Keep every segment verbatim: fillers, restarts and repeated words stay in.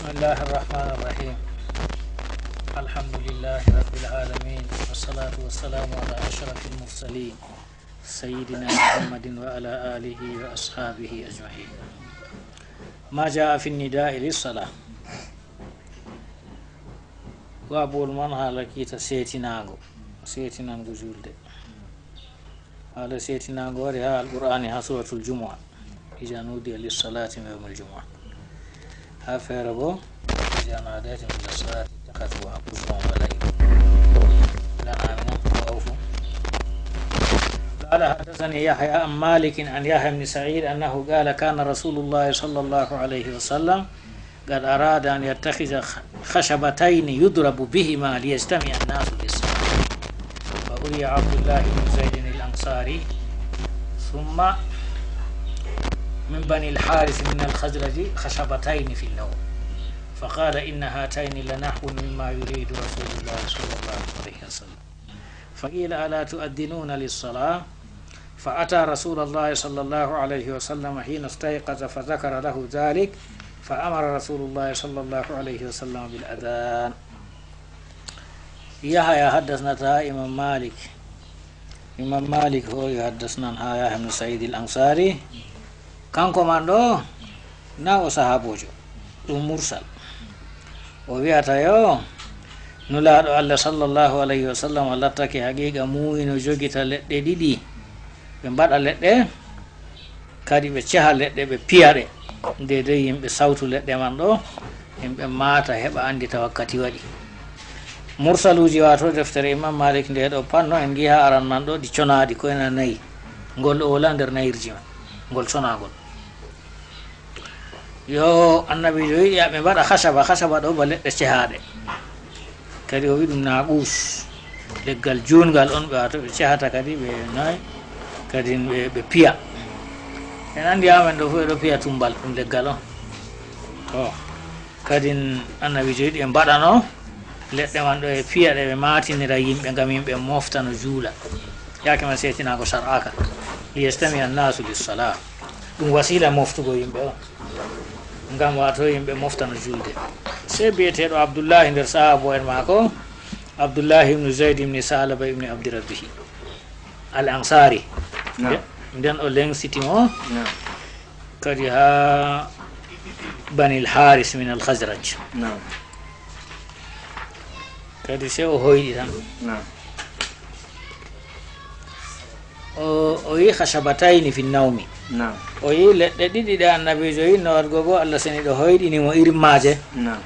بسم الله الرحمن الرحيم. الحمد لله رب العالمين، والصلاة والسلام على أشرف المرسلين سيدنا محمد وعلى آله وأصحابه أجمعين. ما جاء في النداء للصلاة. Baabol man haala kiita seetinaango, seetinango julde. Haala seetinaango wari haa Alqur'aani, haa Suuratul Jumu'a. إذا نودي للصلاة من يوم الجمعة. Haa feere boo, إذا ناديتم إلى الصلاة اتخذوها هزوا ولعبا. Lan aamina, wa awfu. قال حدثني يحيى عن مالك عن يحيى بن سعيد أنه قال: كان رسول الله صلى الله عليه وسلم قد أراد أن يتخذ خ-، خشبتين يضرب بهما ليجتمع الناس للصلاة. فأري عبد الله بن زيد الأنصاري، ثم من بني الحارث من الخزرج، خشبتين في النوم، فقال: إن هاتين لنحو مما يريد رسول الله صلى الله عليه وسلم. فقيل: ألا تؤذنون للصلاة؟ فأتى رسول الله صلى الله عليه وسلم حين استيقظ فذكر له ذلك، فأمر رسول الله صلى الله عليه وسلم بالأذان. Yahaya haddasnata Imam Malik. Imam Malik hooyi haddasnan haa Yahya ibn Sa'id al-Ansari. Kanko man ɗo, na o sahaaboojo, ɗum mursal. O wi'ata yo, Nulaaɗo Allah sallallahu alayhi wa sallam lattake haqiiqa muuyi no jogita leɗɗe ɗiɗi, ɓe mbaɗa leɗɗe, kadi ɓe ceha leɗɗe, ɓe piya ɗe. Deydey yimɓe sawtu leɗɗe man ɗo, yimɓe maata heɓa anndita wakkati waɗi. Mursaluuji, waato deftere Imam Malik nde ɗo panno, en ngi'a aran man ɗo, ɗi conaaɗi ko ena nayi. Ngol ɗo wala nder nayirji man, ngol conaangol. Yo annabiijo yiɗi ɓe mbaɗa khashaba, khashaba ɗo ba leɗɗe cehaaɗe. Kadi o wi'i ɗum naaquus, leggal juutngal on ɓe, waato ɓe cehata kadi ɓe nayi, kadi ɓe, ɓe piya. En anndi amen ɗo fof ɓe ɗo piya tummbal, ɗum leggal on. To, kadi annabiijo yiɗi ɓe mbaɗano leɗɗe man ɗo e piya ɗe, ɓe maatinira yimɓe ngam yimɓe mofta no juula. Yaake man seetinaango shar'aaka. Liyastami annaasu lissalaa. Ɗum wasiila moftugo yimɓe on. Ngam waato yimɓe mofta no julde. Sey bi'eteeɗo Abdullahi nder sahaabo'en maako, Abdullahi ibnu Zayd ibni Saalaba ibni Abdi Rabbihi. Al Ansaari. Naam. Nde-, nden o leŋsiti mo. Naam. Kadi haa Banil Haaris min al Khazraj. Naam. Kadi sey o hoyɗi tan. Naam. O, o yi khashabatayni fi nawmi. Naam. O yi leɗɗe ɗiɗi ɗe annabiijo yinno waɗgo go, Allah seniiɗo hoyɗini mo irin maaje. Naam.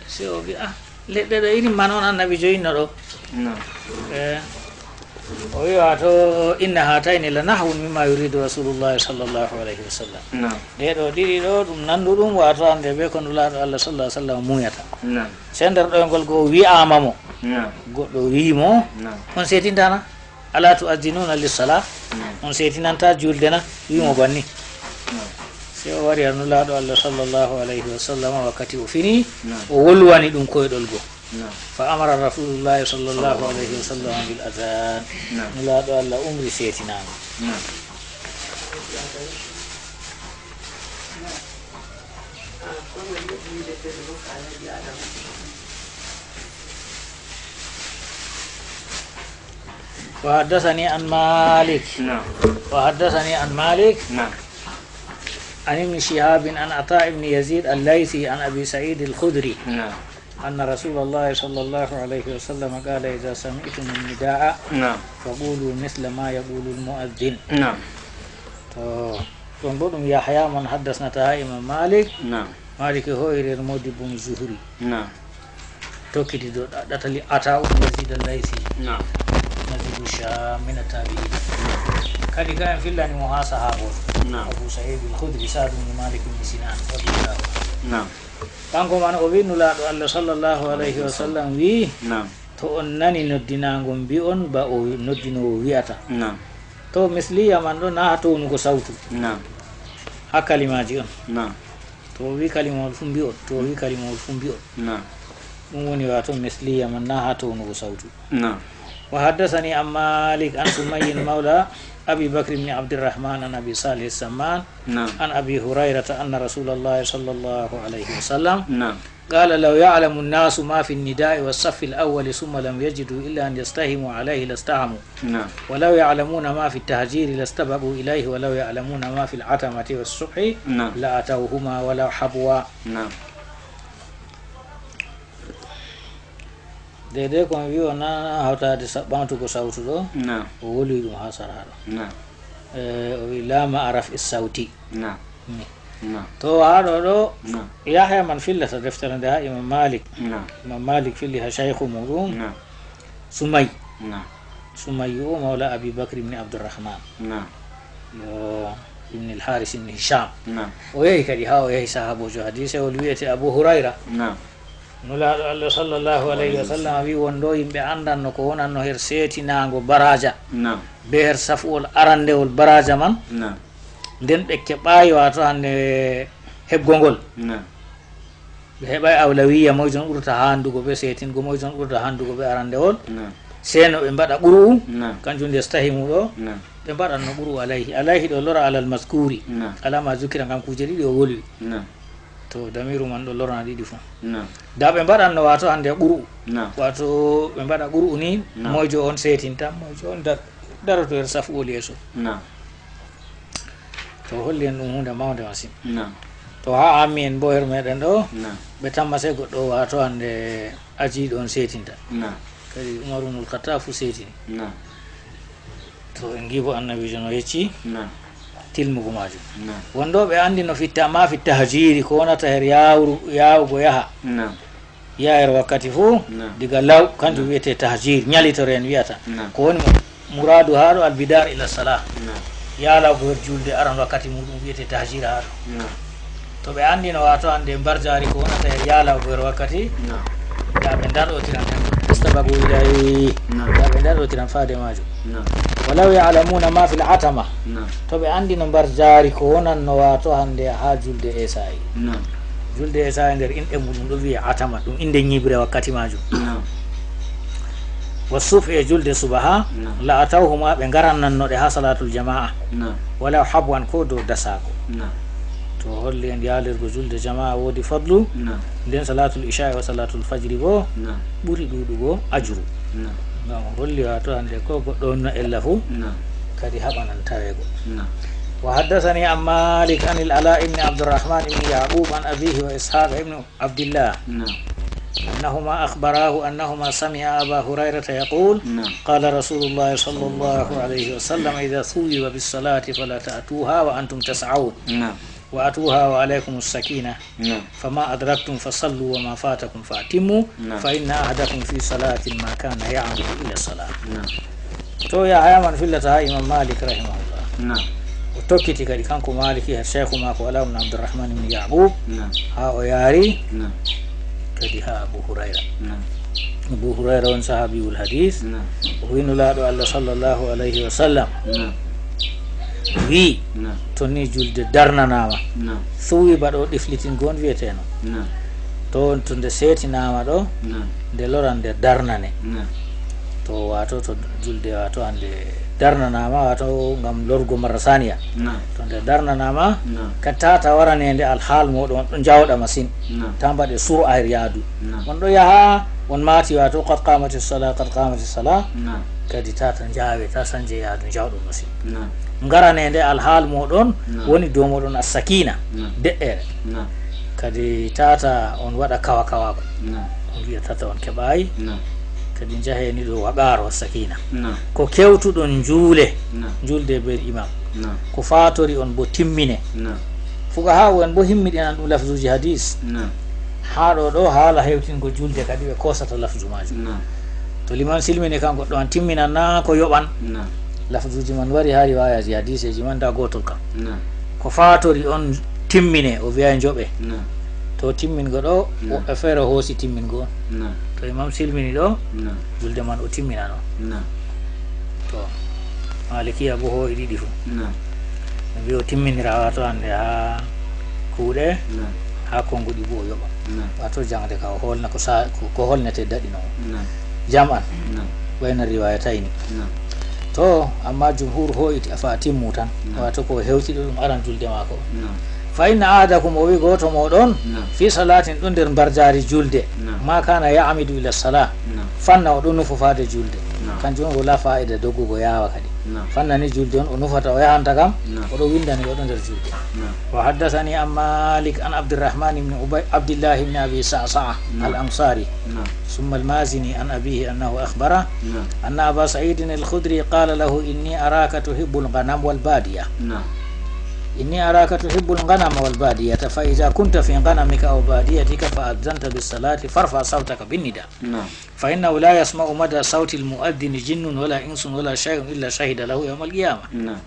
Sey o wi'a, "Ah, leɗɗe ɗo irin man on annabiijo yinno ɗo?" Naam. Eh, o wi'a, "To, inna hatayni la nahwun mimma yuridu Rasulullah sallallahu alayhi wa sallam." Naam. Ɗe ɗo ɗiɗi ɗo, ɗum nanduɗum, waato hande be ko Nulaaɗo Allah sallallahu alayhi wa sallam muuyata. Naam. Sey nder ɗoyngol go wi'aama mo. Naam. Goɗɗo wi'i mo, naam, "On seetintana? Ala tu'adhdhinuna lis-salah?" Naam. "On seetinanta julde na?" Wi'i mo banni. Naam. Sey o wari haa Nulaaɗo Allah sallallahu alayhi wa sallam wakkati o fini, naam, o wolwani ɗum koyɗol go. Naam. Fa amara Rasulullahi sallallahu alayhi wa sallam bil adhan. Naam. Nulaaɗo Allah umri seetinaango. Naam. وحدثني عن مالك. نعم. وحدثني عن مالك. نعم. عن ابن شهاب عن عطاء بن يزيد الليثي عن أبي سعيد الخدري. نعم. أن رسول الله صلى الله عليه وسلم قال: إذا سمعتم النداء، نعم، فقولوا مثل ما يقول المؤذن. نعم. To, ɗon bo ɗum Yahya mon haddasnata haa Imam Malik. Naam. Malik e hoyre Modibbo Zuhri. Naam. Tokkiti do ɗa-, ɗatali Ata ibn Yazid al-Laythi. Naam. Nazilu Sham min at-tabi'in. Kadi ka en fillani mo haa sahaabo. Naam. Abu Sa'id al-Khudri, Sa'd ibn Malik ibn Sinan, radiyallahu anhu. Naam. Kanko man o wi Nulaaɗo Allah sallallahu alayhi wa sallam wi, naam, to on nani noddinaango mbi'on ba o wi-, noddinoowo wi'ata. Naam. To misliya man ɗo na haa townugo sawtu. Naam. Haa kalimaaji on. Naam. To o wi kalimawol fu mbi'on, to o wi kalimawol fu mbi'on. Naam. Ɗum woni waato misliya man na haa townugo sawtu. Naam. وحدثني عن مالك عن سمي مولى أبي بكر بن عبد الرحمن عن أبي صالح السمان نعم. عن أبي هريرة أن رسول الله صلى الله عليه وسلم نعم. قال: لو يعلم الناس ما في النداء والصف الأول ثم لم يجدوا إلا أن يستهموا عليه لاستهموا. نعم. ولو يعلمون ما في التهجير لاستبقوا إليه، ولو يعلمون ما في العتمة والصبح نعم. لأتوهما ولو حبوا. نعم. Deydey ko mi wi'o na hawtaade sa-, ɓamtugo sawtu ɗo, نعم. O woli ɗum haa sara ɗo. نعم. Eh, o wi: "لا مع رفع الصوت." نعم. Ni. نعم. To haa ɗo ɗo, نعم. Yahya man fillata deftere nde haa Imam Malik. نعم. Imam Malik filli haa shaykhu muɗum. نعم. Sumay. نعم. Sumayyu o mawla Abi Bakr ibn Abdurrahman. نعم. Yo ibn al-Haris ibn Hisham. نعم. O yehi kadi haa o yehi sahaaboojo hadiisewol wiyete Abu Hurayra. نعم. Nulaaɗo Allah sallallahu alayhi wa sallam wi won ɗo yimɓe anndanno ko wonanno her seetinaango baraaja. نعم. Be her safuwol arandewol baraaja man. نعم. Nden ɓe keɓaayi waato hannde heɓgol ngol. نعم. Ɓe heɓaay awlawiyya, moyton ɓurata haandugo ɓe seetingo, moyton ɓurata haandugo ɓe arandewol. نعم. Sey no ɓe mbaɗa qur'u, نعم. Kanjum nde stahimu ɗo, نعم. Ɓe mbaɗanno qur'u alayhi. Alayhi ɗo lora alal maskuri. نعم. Alama zukira ngam kuuje ɗiɗi o wolwi. نعم. To damiru man ɗo lorna ɗiɗi fuu. نعم. Da ɓe mbaɗanno waato hannde qur'u. نعم. Waato ɓe mbaɗa qur'u ni, نعم. Moyjo on seetinta, moyjo on dar-, daroto her safu woli yeeso. نعم. To holli en ɗum huunde mawnde masin. نعم. To haa ammi en bo her meɗen ɗo, نعم. Ɓe tamma sey goɗɗo waato hannde ajiiɗo on seetinta. نعم. Kadi Umar ibnul Khattab fu seetini. نعم. To en ngiibo Annabiijo no yecci نعم. Tilmugu maajum. نعم. Won ɗo ɓe anndi no fitta ma fi tahjiiri ko wonata her yaawru-, yaawugo yaha. نعم. Yaha her wakkati fuu نعم. Diga law kanjum نعم. Wiyete tahjiir, ñalitore en wiyata. نعم. Ko woni mo-, muraadu haa ɗo albidar ila salah. نعم. Yaalawgo her julde aran wakkati muɗum wiyete tahjiir haa ɗo. نعم. To ɓe anndino waato hannde mbarjaari ko wonata e yaalawgo her wakkati, نعم. Da ɓe ndarotiran en. Istabagu ilay. نعم. Da ɓe ndarotiran faade maajum. نعم. Walaw ya'lamuna ma fil atama. نعم. To ɓe anndino mbarjaari ko wonanno waato hannde haa julde esa'i. نعم. Julde esa'i nder inɗe muɗum ɗo wi'e atama, ɗum innde ñiiɓre wakkati maajum. نعم. Wa subhi e julde subaha, نعم. La atawhuma ɓe ngarannanno ɗe haa salatul jama'a. نعم. Walaw habwan ko dow dasaago. نعم. To holli en yaalirgo julde jama'a woodi fadlu. نعم. Nden salatul isha'i wa salatul fajri bo نعم. Ɓuri ɗuuɗugo ajru. نعم. Ngam holli waato hannde ko goɗɗo wonno ella fuu نعم. Kadi haɓanan taweego. نعم. Wa haddathani an Malik an al-Ala ibn Abdurrahman ibn Ya'qub an abihi wa Ishaq ibn عبد الله نعم. أنهما أخبراه أنهما سمعا أبا هريرة يقول نعم. قال رسول الله صلى الله عليه وسلم: إذا ثوب بالصلاة فلا تأتوها وأنتم تسعون نعم. وأتوها وعليكم السكينة نعم. فما أدركتم فصلوا وما فاتكم فأتموا نعم. فإن أحدكم في صلاة ما كان يعمد إلى الصلاة نعم. To Yahaya man fillata haa Imam Malik rahimahullah. Naam. O tokkiti kadi kanko Maliki her sheikhu maako Ala ibn Abdurrahman ibn Ya'qub. Naam. Haa o yaari naam. Kadi haa Abu Hurayra. Naam. Abu Hurayra on sahabiyul hadis. Naam. O wi Nulaaɗo Allah sallallahu alayhi wa sallam. Naam. Wi naam. To ni julde darnanaama. Naam. Suwi baɗo ɗiflitingol on wiyeteno. Naam. To, to nde seetinaama ɗo, naam. Nde loran nde darnane. Naam. To waato to julde waato hannde darnanaama waato ngam lorgo marra saniya. Naam. To nde darnanaama, naam. Ka tata waraneende alhaal mooɗon ɗo njawɗa masin. Naam. Ta mbaɗe sur'a her yaadu. Naam. On ɗo yaha, on maati waato qad qamati sala, qad qamati sala. Naam. Kadi tata njaawe, ta sanje yaadu njawɗo masin. Naam. Ngaraneende alhaal mooɗon naam. Woni dow mooɗon as-sakina, naam. De'ere. Naam. Kadi tata on waɗa kawa kawako. Naam. On wi'a tata on keɓaayi. Naam. Kadi njahee ni ɗo waqaaro as-sakina. Naam. Ko kewtuɗon njuule, naam. Njuulde be imam. Naam. Ko faatori on bo timmine. Naam. Fuqahaa'u en bo himmiɗinan ɗum lafzuuji hadis. Naam. Haa ɗo ɗo haala hewtingo julde kadi ɓe koosata lafzu maajum. Naam. To liman silmini kan goɗɗo an timminan na ko yoɓan. Naam. Lafzuuji man wari haa riwaayaji hadiseeji man nda gootol kam. Naam. Ko faatori on timmine o wi'a njoɓe. Naam. To timmingo ɗo naam. Woɓɓe feere hoosi timmingo on. Naam. To imam silmini ɗo naam. Julde man o timminano. Naam. To Malikiya bo hoo'i ɗiɗi fu. Naam. Ɓe mbi o timminira waato hannde haa kuuɗe, naam. Haa konnguɗi bo o yoɓa. Naam. Waato jaŋde ka o holna ko sa-, ko, ko holnete daɗi non. Naam. Jam'an. Naam. Bayna riwayatayni. Naam. To, amma jumhur hoyti afa timmu tan. Naam. Wato ko hewti ɗo ɗum aran julde maako. Naam. Fa inna ahadakum, o wi gooto mooɗon, naam, fi salatin, ɗum nder mbarjaari julde. Naam. Ma kana ya'midu ila sala. Naam. Fanna o ɗo nufo faade julde. Naam. Kanjum on wala fa'ida doggugo yaawa kadi. Naam. Fanna ni julde on o nufata o yahanta kam, naam, o ɗo windani o ɗo nder julde. Naam. Wa haddathani an Malik an Abdurrahman ibn Ubay, Abdullah ibn Abi Sa'sa'a, naam, al-Ansari. Naam. Thumma al-Mazini an abihi annahu akhbara, naam, anna Aba Sa'id al-Khudri qala lahu, "Inni araka tuhibbul ghanam wal badiya." Naam. "Inni araka tuhibbul ghanam wal badiyata, fa idha kunta fi ghanamika aw badiyatika fa adhanta bis salati farfa sawtaka bin nida." Naam. "Fa innahu la yasma'u mada sawtil mu'adhdhini jinnun wala insun wala shay'un illa shahida lahu yawmal qiyamah." Naam.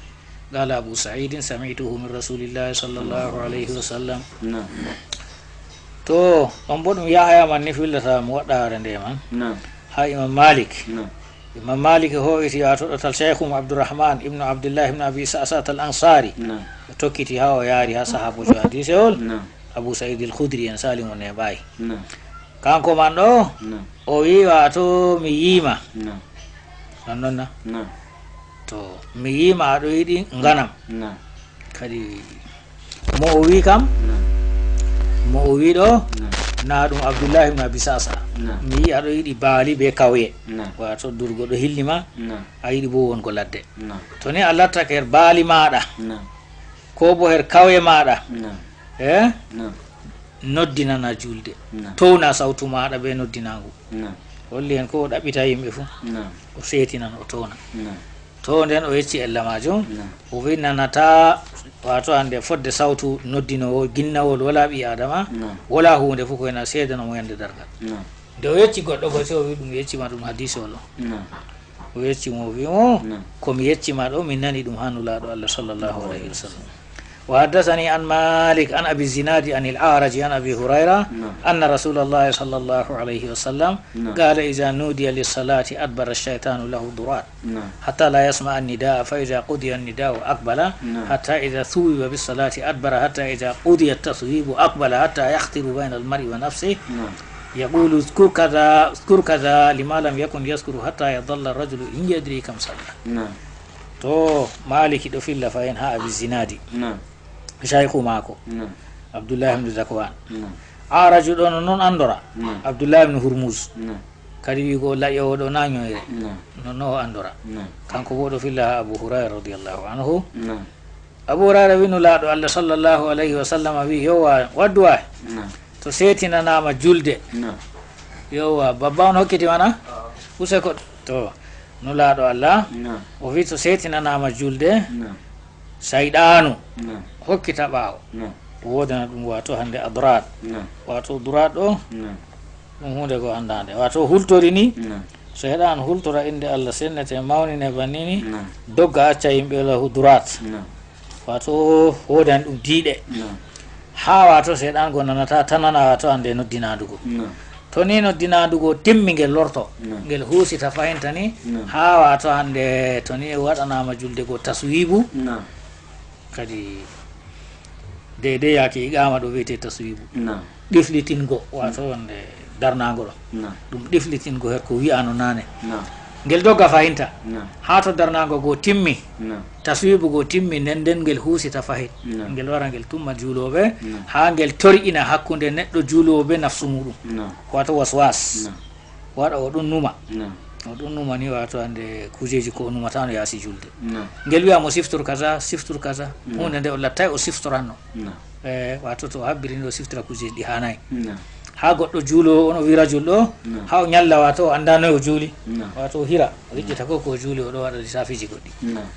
Qala Abu Sa'idin, "Sami'tuhu min Rasulillahi sallallahu alayhi wa sallam." Naam. To, on bo ɗum Yahaya man ni fillata mo waɗɗaare nde man. Naam. Ha Imam Malik. Naam. Imam Malik hoyti ha toɗɗotal Shaykhum Abdurrahman ibnu Abdullah ibnu Abi Sa'sat al-Ansari. Naam. O tokkiti ha o yaari ha sahabujo hadise ol. Naam. Abu Sa'id al-Khudri en sali mo neɓayi. Naam. Kanko man ɗo, naam, o wi wato mi yima. Naam. Non non na? Naam. To, mi yima aɗo yiɗi nganam. Naam. Kadi mo o wi kam, naam, mo o wi ɗo, naam, na ɗum Abdullahi ibn Abi Sa'sa. Naam. Mi yi aɗo yiɗi baali be kawye. Naam. Wato durgo ɗo hilli ma, naam, a yiɗi bo wongo ladde. Naam. To ni a lattake her baali maɗa, naam, ko bo her kawye maɗa. Naam. Eh? Naam. Noddinana julde. Naam. Towna sawtu maɗa be noddinagu. Naam. Holli hen ko o ɗaɓɓita yimɓe fu. Naam. O setinan, o towna. Naam. To nden o yecci ella majum. Naam. O wi nanata, wato hande fodde sawtu noddinowo ginnawol wala ɓi adama. Naam. Wala hunde fu ko ena seedano mo yande dargal. Naam. Nde o yecci goɗɗo go, se o wi ɗum yeccima ɗum hadisi olo. Naam. O yecci mo, o wi mo, naam, ko mi yecci ma ɗo, min nani ɗum ha Nulaaɗo Allah sallallahu alayhi wa sallam. Wa haddathani an Malik an Abi Zinadi an al-A'raj an Abi Hurayra, naam, anna Rasulallahi sallallahu alayhi wa sallam, naam, qala, "Idha nudiya lis-salati adbara ash-shaytanu lahu durat, naam, hatta la yasma'a an-nida'a, fa idha qudiya an-nida'u aqbala, naam, hatta idha thuwiba bis-salati adbara, hatta idha qudiya at-tathwibu aqbala, hatta yakhtiru bayna al-mar'i wa nafsihi." Naam. Yaqulu, "Uzkur kaza, uzkur kaza," lima lam yakun yazkuru hatta yadhalla rajulu in yadri kam salla. Naam. To Maliki ɗo filla fahin ha Abi Zinadi. Naam. Shaykhu mako. Naam. Abdullah ibn Zakwan. Naam. Araju ɗo no non andora. Naam. Abdullah ibn Hurmuz. Naam. Kadi wigo laƴowo ɗo na ñoyre. Naam. No no andora. Naam. Kanko bo ɗo filla ha Abu Hurayra radiyallahu anhu. Naam. Abu Hurayra wi Nulaaɗo Allah sallallahu alayhi wa sallam wi, yowa, waddu waay. Naam. To seetinanaama julde. Naam. Yowa, babba on hokkiti mana? Use ko to Nulaaɗo Allah. Naam. O wi to seetinanaama julde. Naam. Sayɗaanu. Naam. Hokkita ɓaawo. Naam. Woodana ɗum wato hande adrar. Naam. Wato duraat ɗo. Naam. Ɗum hunde ko anndaande. Wato hultori ni. Naam. So heɗa an hultora innde Allah sennete mawnine bannini. Naam. Dogga acca yimɓe lahu duraat. Naam. Wato woodani ɗum diiɗe. Naam. Haa wato seeɗan go nanata tanana wato ande noddinaandu go. Naam. To ni noddinaandu go timmi ngel lorto. Naam. Ngel huusita fahinta ni. Naam. Haa wato hande to ni waɗanaama julde go taswibu. Naam. Kadi deydey yaake iqaama ɗo wiyete taswibu. Naam. Ɗiflitingo, wato wonde darnaango ɗo. Naam. Ɗum ɗiflitingo her ko wi'ano naane. Naam. Ngel dogga fahinta. Naam. Haa to darnaango go timmi. Naam. Taswibu go timmi, nden nden ngel huusita fahin. Naam. Ngel wara ngel tumma juulooɓe. Naam. Haa ngel torƴina hakkunde neɗɗo juuloowo be nafsu muɗum. Naam. Wato waswas. Naam. Waɗa o ɗon numa. Naam. O ɗon numa ni wato hande kujeji ko o numata no yaasi julde. Naam. Ngel wi'a mo siftor kaza, siftor kaza. Naam. Hunde nde o lattay o siftoranno. Naam. Eh, wato to o habbiri ni o siftira kujeji ɗi hanayi. Naam. Ha goɗɗo juulo on o wira julɗo, naam, ha o ñalla wato o anda noy o juuli. Naam. Wato o hira, o yejjita ko ko o juuli o ɗo waɗa lisafiji goɗɗi. Naam.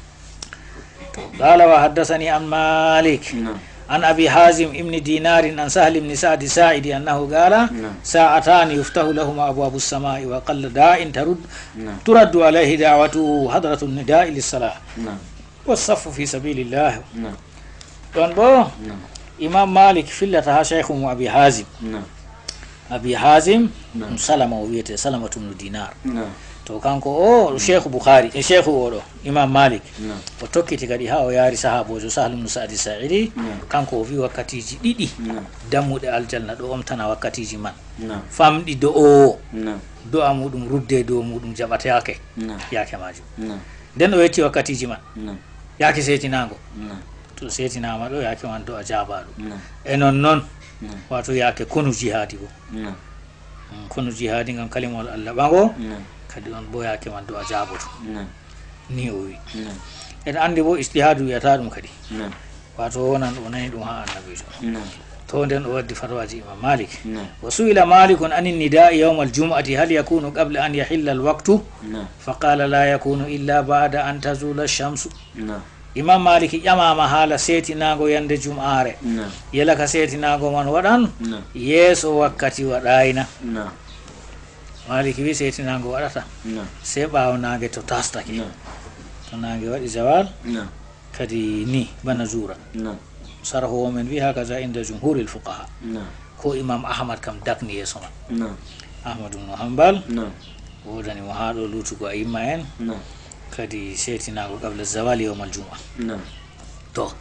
قال وحدثني عن مالك، نعم، عن أبي حازم ابن دينار عن سهل بن سعد الساعدي أنه قال، نعم، ساعتان يفتح لهما أبواب السماء وقل داع ترد، نعم، ترد عليه دعوته حضرة النداء للصلاة، نعم، والصف في سبيل الله. نعم. Ɗon bo, نعم، Imam Malik fillata ha Shaykhu mo Abi Hazim. نعم. Abi Hazim, نعم، ɗum Salama o wiyete, Salamatu ibn Dinar. نعم. To kanko o, Sheikh Bukhari, e Sheikh o ɗo, Imam Malik, Naam. O tokkiti kadi haa o yaari sahaaboojo Sahl ibn Sa'di Sa'idi, Naam. Kanko o wi wakkatiiji ɗiɗi Naam. Dammuɗe aljanna ɗo omtana wakkatiiji man. Naam. Famɗi do'oowo, Naam. Do'a muɗum rudde dow muɗum jaɓataake Naam. Yaake maajum. Naam. Nden o yetti wakkatiiji man. Naam. Yaake seetinaango. Naam. To seetinaama ɗo, yaake man do'a jaabaaɗo. Naam. E non non, Naam. Waato yaake konu jihaadi bo. Naam. Mm, konu jihaadi ngam kalimawol Allah ɓaŋgo. Naam. Kadi on bo yaake man do'a jaaboto. Naam. Ni o wi. Naam. En anndi bo ijtihaadu wi'ata ɗum kadi. Naam. Waato wonan o nani ɗum haa annabiijo. Naam. To nden o waddi fatwaaji Imam Malik. Naam. Wa su'ila Malikun anin nida'i yawmal jum'ati hal yakunu qabla an yahilla al waqtu? Naam. Fa qala la yakunu illa ba'da an tazula ash-shamsu. Naam. Imam Maliki ƴamaama haala seetinaango yande jum'aare. Naam. Yela ka seetinaango man waɗan? Naam. Yeeso wakkati waɗaayna. Naam. Maliki wi seetinaango waɗata. Naam. Sey ɓaawo naange to taastake. Naam. To naange waɗi zawal, Naam. Kadi ni bana zuura. Naam. Sarhoowo men wi hakaza inda jumhuril fuqaha. Naam. Ko Imam Ahmad kam dakni yeeso man. Naam. Ahmad ibn Hanbal. Naam. Woodani mo haa ɗo luutugo a yimma en. Naam. Kadi seetinaango qabla zawali yawmal jum'a. Naam. To.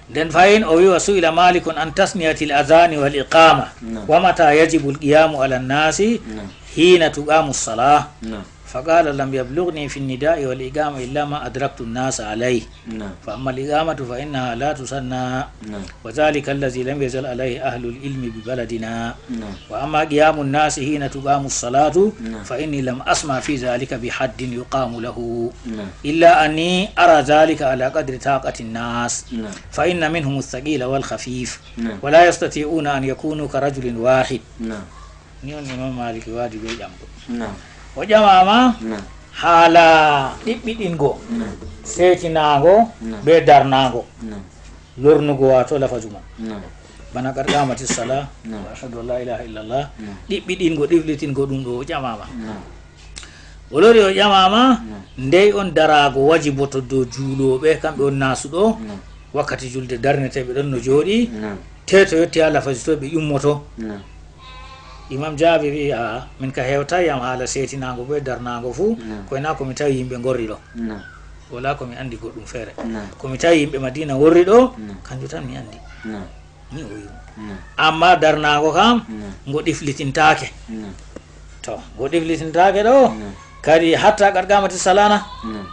Nden fayin o wi wa su'ila Malikun an tasniyatil adhani wal iqama. Naam. Wa mata yajibu al qiyamu ala nasi Naam. Hina tuqamu salah. Naam. Fa qala lam yablughni fi nida'i wal iqama illa ma adraktu an-nasa alayh. Naam. Fa amma al iqamatu fa innaha la tusanna. Naam. Wa dhalika alladhi lam yazal alayhi ahlul ilmi bi baladina. Naam. Wa amma qiyamu an-nasi hina tuqamu as-salatu Naam. Fa inni lam asma fi dhalika bi haddin yuqamu lahu. Naam. Illa anni ara dhalika ala qadri taqati an-nas. Naam. Fa inna minhum ath-thaqila wal khafif. Naam. Wa la yastati'una an yakunu ka rajulin wahid. Naam. Ni on Imam Maliki waadi be ƴamɗo. Naam. O ƴamaama Naam. Haala ɗiɓɓiɗingo, Naam. Seetinaango Naam. Be darnaango. Naam. Lornugo waato lafaju man. Naam. Bana qad qamati sala, Naam. Wa ashhadu an la ilaha illallah. Naam. Ɗiɓɓiɗingo, ɗiflitingo ɗum ɗo o ƴamaama. Naam. O lori o ƴamaama, Naam. Ndey on daraago wajiboto dow juulooɓe, kamɓe on naasuɗo. Naam. Wakkati julde darneteeɓe ɗon no jooɗi. Naam. Te to yotti haa lafaju to ɓe ƴummoto. Naam. Imam Jabir wi, "Aa, min ka hewtaay yam haala seetinaango bee darnaango fuu, Naam. Ko hinaa ko mi tawi yimɓe ngorri ɗo. Naam. Walaa ko mi anndi goɗɗum feere. Naam. Ko mi tawi yimɓe Madiina ngorri ɗo, Naam. Kanjum tan mi anndi." Naam. Ni o wi'i mo. Naam. Ammaa darnaango kam, Naam. Ngo ɗiflitintaake. Naam. To, ngo ɗiflitintaake ɗo, Naam. Kadi hatta qad qamati salana. Naam.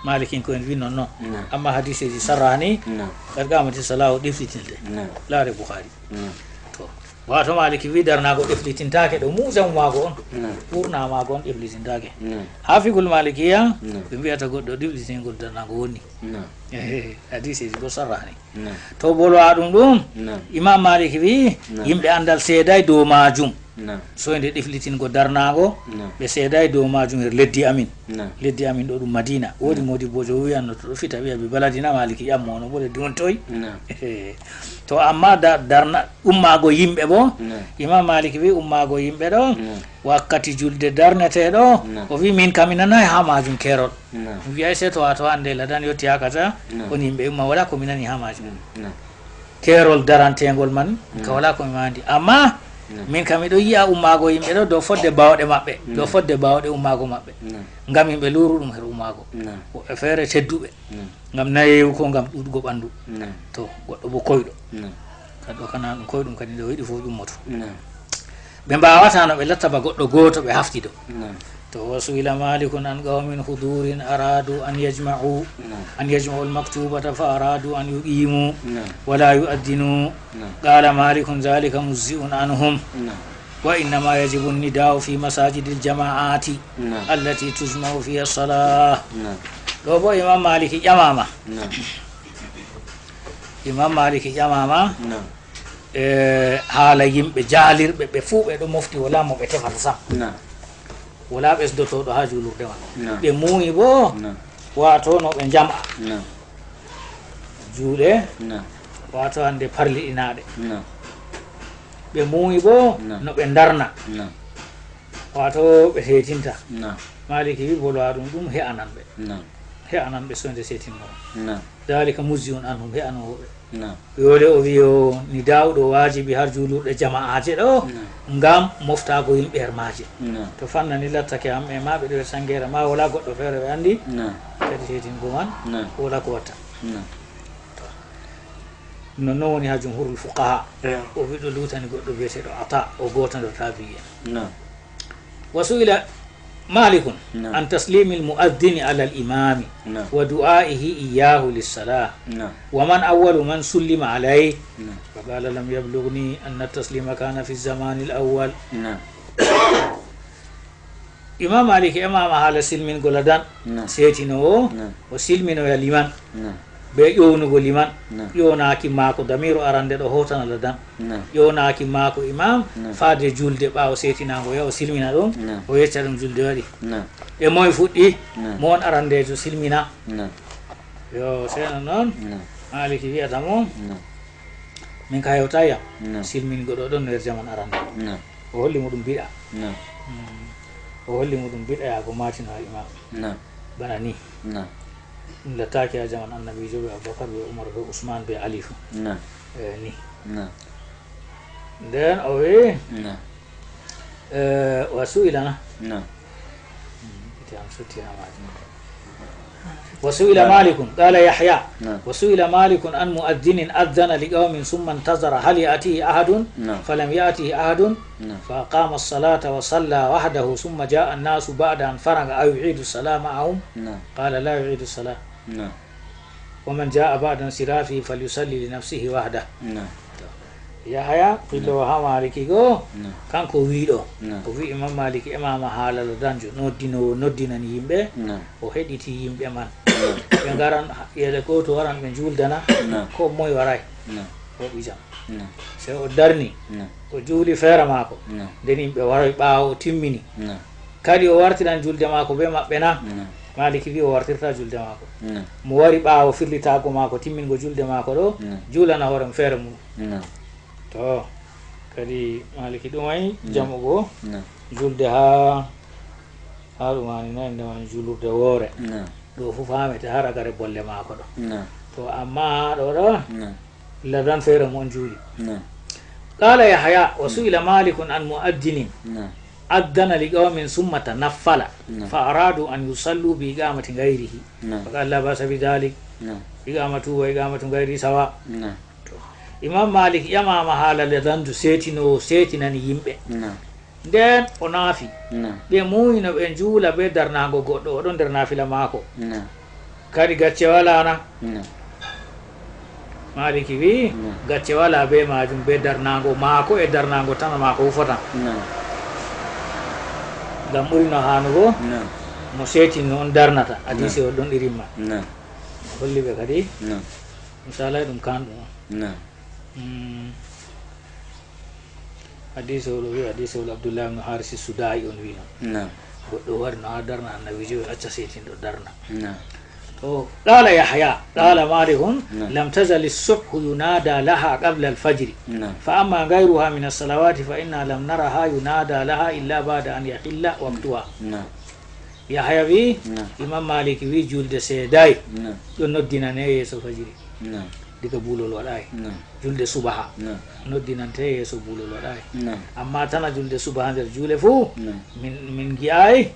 Maalikinko'en wi non non. Naam. Ammaa hadiiseeji sarraani, Naam. Qad qamati sala o ɗiflitinte. Naam. Laare Bukhari. Naam. To, waato Maaliki wi darnaago ɗiflitintaake ɗo, mu'zamu maago on. Naam. Ɓurna maago on ɗiflitintaake. Naam. Haa fikul Maalikiya, Naam. Ɓe mbi'ata goɗɗo ɗiflitingol darnaago wonni. Naam. Hadiiseeji bo sarraani. Naam. To bolwa ɗum ɗum, Naam. Imam Malik wi, Naam. Yimɓe anndal seedaay dow maajum. Naam. Soynde ɗiflitingo darnaango, Naam. Ɓe seedaay dow maajum her leddi amin. Naam. Leddi amin ɗo ɗum Madiina. Woodi Naam. Moodibboojo wi'anno to ɗo fita wi'a bi baladina Malik ƴammo no bo leddi mon toy. Naam. To amma da-, darna-, ummaago yimɓe bo, Naam. Imam Malik wi ummaago yimɓe ɗo, Naam. Wakkati julde darneteeɗo, Naam. O wi min kam mi nanaay haa maajum keerol. Naam. Mi wi'aay sey to, waato hannde ladan yotti haa kaza, Naam. On yimɓe umma, walaa ko mi nani haa maajum. Naam. Keerol daranteengol man, ka Naam. Walaa ko mi maandi. Ammaa, Naam. Min kam miɗo yi'a ummaago yimɓe ɗo dow fodde baawɗe maɓɓe, dow Naam. Fodde baawɗe ummaago maɓɓe. Naam. Ngam yimɓe luuru ɗum her ummaago. Naam. Woɓɓe feere tedduɓe. Naam. Ngam nayeewu ko ngam ɗuuɗugo ɓanndu. Naam. To, goɗɗo bo koyɗo. Naam. Kadi ɗo kana ɗum koyɗum kadi nde o yiɗi fof ƴummoto. Naam. Ɓe mbaawataa no ɓe latta ba goɗɗo gooto ɓe haftido. Naam. To wa su'ila Malikun an qawmin hudurin aradu an yajma'u, Naam. An yajma'u al-maktubata fa aradu an yuqimu, Naam. Wa la yu'addinu. Naam. Qala Malikun dhalika mujzi'un anhum. Naam. Wa innama yajibu an-nida'u fi masajidil jama'ati Naam. Allati tujma'u fiha as-salah. Naam. Ɗo bo Imam Maliki ƴamama. Naam. Imam Maliki ƴamama. Naam. E haala yimɓe jaalirɓe, ɓe fuu ɓe ɗo mofti, walaa mo ɓe tefata sam. Naam. Walaa ɓesdotooɗo haa juulurde man. Naam. Ɓe muuyi boo, Naam. Waato no ɓe njam'a. Naam. Juuɗe, Naam. Waato hannde parliɗinaaɗe. Naam. Ɓe muuyi boo, Naam. No ɓe ndarna. Naam. Waato ɓe seetinta. Naam. Maaliki wi bolwa ɗum, ɗum he'anan ɓe. Naam. He'anan ɓe soynde seetingo. Naam. Daalika mujzi'un anhum, he'anoowo ɓe. Naam. Yoole o wi yo ni daawɗo waajibi har juulurɗe jama'aaje ɗo, Naam. ngam moftaago yimɓe her maaje. Naam. To fannani lattake am e ma ɓe ɗo her sanngeere ma, wala goɗɗo feere ɓe anndi, Naam. kadi seedingo man, Naam. wala ko watta. Naam. To. Non non woni ha jumhurul fuqaha. Eyo. O wi ɗo luutani goɗɗo biyeteeɗo Ata, o gooto nder taabi'en. Naam. وسئل مالك نعم. عن تسليم المؤذن على الإمام نعم. ودعائه إياه للصلاة نعم. ومن أول من سلم عليه نعم. فقال لم يبلغني أن التسليم كان في الزمان الأول نعم. Imam Malik ƴamama haala silmingol ladan نعم. seetinowo نعم. o silminoya liman نعم. be ƴownugo liman نعم. ƴownaaki maako damiru arande ɗo hotana ladan نعم. ƴownaaki maako imam نعم. faade julde ɓaawo seetinaango yaha o silmina ɗum نعم. o yecca ɗum julde waɗi نعم. E moy fuɗɗi نعم. Mo on arandeejo silmina نعم. Yo seno noon نعم. Maliki wiyata mo نعم. Min ka hewtayam نعم. Silmingo ɗo ɗon no yer jaman arande نعم. O holli mo ɗum biɗa نعم. Mm. O holli mo ɗum biɗa yaago maatino al imam نعم. Bana ni نعم. Ɗum lattaaki haa jaman annabiijo be abubakar be umar be usman be ali fu نعم. E ni نعم. Nden o wi نعم. E, wa su'ila na نعم. Mm, ite am sutti ha majum. وسئل مالك قال يحيى نعم. وسئل مالك عن مؤذن أذن لقوم ثم انتظر هل يأتيه أحد نعم. فلم يأته أحد نعم. فأقام الصلاة وصلى وحده ثم جاء الناس بعد أن فرغ أيعيد الصلاة معهم نعم. قال لا يعيد الصلاة نعم. ومن جاء بعد انصرافه فليصلي لنفسه وحده نعم. Yahaya pillowo ha maliki goo kanko wiɗo o wi imam maliki ƴamama haala ladanjo noddinowo noddinani yimɓe o heɗiti yimɓe man ɓe ngaran yele goto waran ɓe juldana ko moy waray o ɓijam sey o darni o juuli feere maako nden yimɓe waroy ɓaawo o timmini Kadi o wartiran julde maako bee maɓɓe na? Maaliki wi'i o wartirtaa julde maako. Mo wari ɓaawo firlitaago maako timmingo julde maako ɗo, juulana hoore mum feere mum. To, kadi Maaliki ɗumayi jamugo julde haa, haa ɗum woni na innde man juulurde woore. Ɗo fuu faamete haa ragare bolle maako ɗo. To, ammaa ɗo ɗo, Ladan feere mo on juuli. Qala Yahya, wa su'ila Malikun an mu'adhdhinin adhdhana li qawmin thumma tanaffala fa aradu an yusallu bi iqamati ghayrihi. Fa qala la ba'sa bi dhalik. Iqamatu wa iqamatu ghayrihi sawa. To, Imam Malik ƴamama haala ladanjo seetinoowo seetinani yimɓe. Nden o naafi. Ɓe muuyi no ɓe njuula bee darnaango goɗɗo, o ɗon nder naafila maako. Kadi gacce walaa na? Maaliki wi'i, gacce walaa bee maajum, bee darnaango maako e darnaango tama maako fu fotan. Ngam ɓuri no haanugo, mo seetini on darnata, hadiisewol ɗon irin man. O holli ɓe kadi, misaalay ɗum kaanɗum on. Hadiisewol o wi'i, hadiisewol Abdullahi ibn Harisi Sudaa'i on wi'no. Goɗɗo wari no haa darna Annabiijo, o acca seetinɗo darna. To, qala Yahya, qala Malikun, lam tazali subhu yunada laha qabla al-fajri. Fa amma ghayruha min as-salawati fa inna lam naraha yunada laha illa ba'da an yahilla waqtuha. Yahaya wi'i, Imam Maliki wi'i, julde seedaay ɗo noddinane yeeso fajiri. Diga buulol waɗaay. Julde subaha noddinante yeeso buulol waɗaay. Ammaa tana julde subaha nder juule fuu, min, min ngi'aay